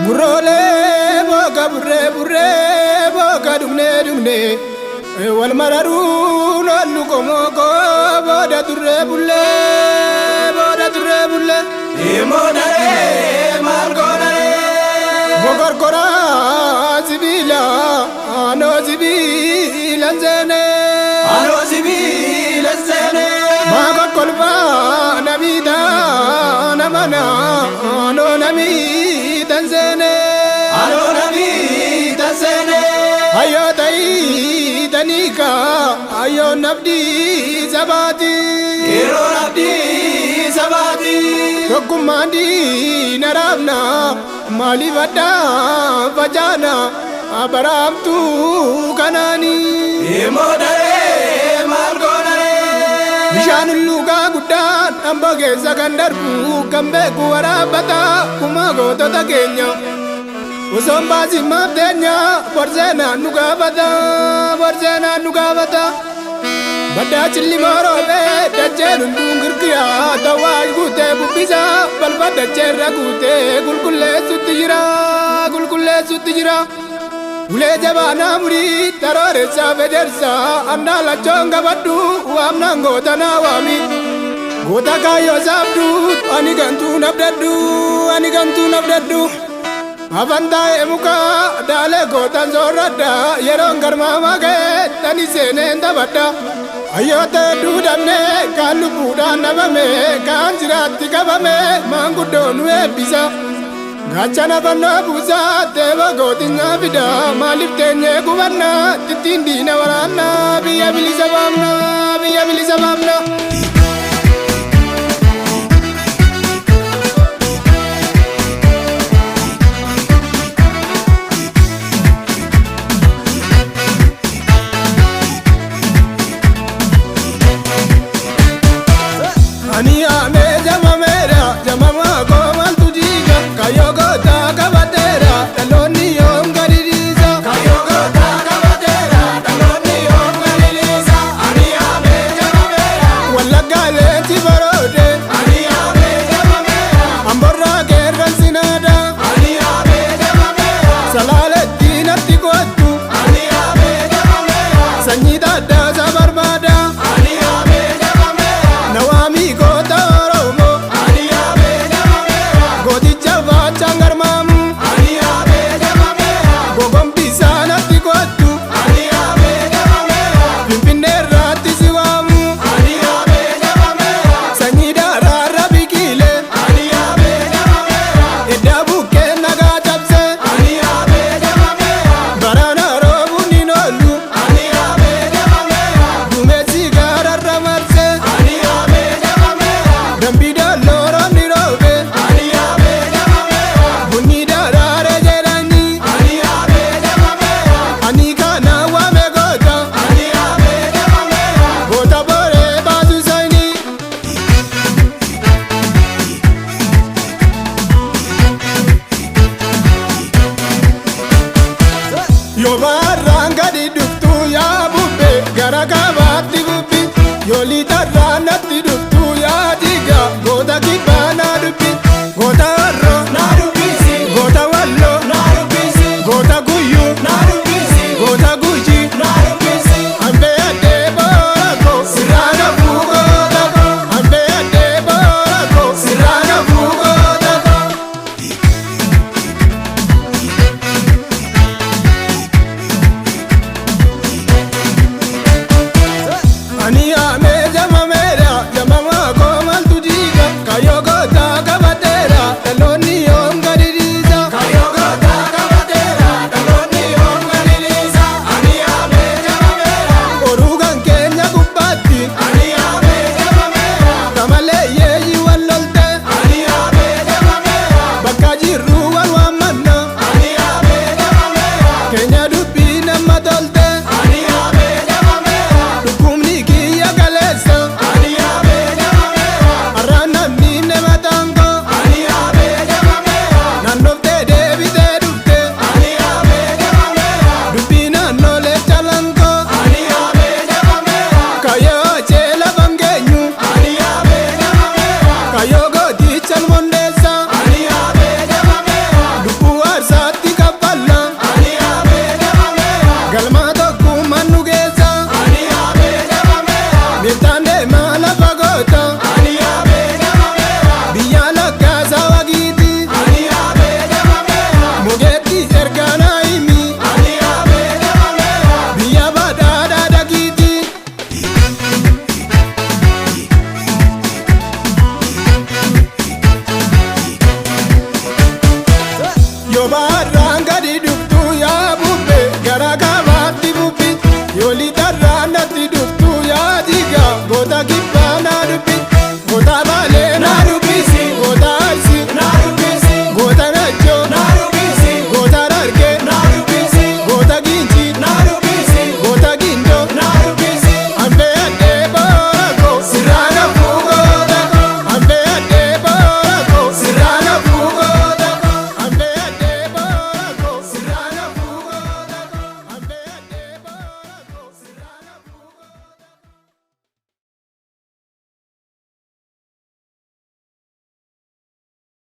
Gurroolee booka burree burree booka dhugnee dhugnee wal mararuun ollu qomoo koo booda turree bullee booda turree bullee. Himoonaree maal goonaree? Mokorkoraa sibiila anoo sibiila seenee. Anoo sibiila seenee. Maakokkolfaa namiidhaa namana anoo namiidhaan seenee. Anoo namiidha seenee. Hayyoo ta'ii taniika hayyoo nabdii sabaati. Yeroo abdii sabaati. Tokkummaan diina raabna maaliif addaan facaana baraamtuu kanaani. Himoonaree maal goonaree? Bishaan lugaa guddaan amboo keessa kan darbu kan beeku waraabbata kumaa gootota keenya. Osoon baasii maaf teenya borseenaan nu gaafata borseenaan nu gaafata. Baddaa cillimaa roobee dacheen hunduun girgira tawaash guutee bubbisa balfa dacheerra guutee qulqulleessutti jira qulqulleessutti jira. Ulee jabaanaa murii tarooressaa fejersaa andaalachoon qabadhu waamnaan goota naa waami. Goota kaayyoo saabduu ani gantuu nabdadhu ani gantuu nabdadhu. Afan taa'ee mukaa daalee gootan soorradha yeroon garmaamaa ga'e tani seeneen taphadha. Hayyoota hedduu dhabne kaan lubbuudhaan dhabame kaan jiraatti qabame maanguddoo nu eebbisa. Gaachana fannoo buusaa teeba gootinyaa fida maaliif teenyee gubannaa tittiin diina waraannaa biyya bilisa baafnaa biyya bilisa baafnaa. Ani yaamee jamameera jamamaa koo maaltu jiiga kayyoo gootaa qabateera dhaloonni yoom gadi dhiisa. Kayyoo gootaa qabateera dhaloonni yoom gadi dhiisa. Ani yaamee jamameera. Wallaggaa leenci baroode Ani yaamee jamameera. amborraa qeerransi naada Ani yaamee jamameera. salaaletti natti kottu Ani yaamee jamameera. sanyii taaddaasaa barbaada Ani yaamee jamameera. nawaamii goota oromoo Ani yaamee jamameera. gooticha faachaan garmaamu Ani yaamee jamameera. gogombisaa natti kottu Ani yaamee jamameera. finfinneerraatti si waamu Ani yaamee jamameera. sanyii daaraarra biqilee Ani yaamee jamameera. edda bukkeen nagaa cabse Ani yaamee jamameera. barana roobuun hin oolu Ani yaamee jamameera. duumessi gaararra marse Ani yaamee jamameera. dambii dalloo roobni roobe Ani yaamee jamameera. bunni daraare jedhani Ani yaamee jamameera. ani kana waame goota Ani yaamee jamameera. goota booree baasu sayni. Yoo baarraan gadi dhuftu yaa bubbe gara kaabaatti bubbi yoo liitarraan natti dhuftu yaa diiga goota kibbaa naa dubbi goota harroo Na dubbisi. goota walloo Na dubbisi. goota guyyuu Na dubbisi. goota gujii Na dubbisi. hambee addee boora koo Sirraana fuugoota koo. hambee addee boora koo Sirraana fuugoota koo. Ani yaamee jamame. Sobaarraan.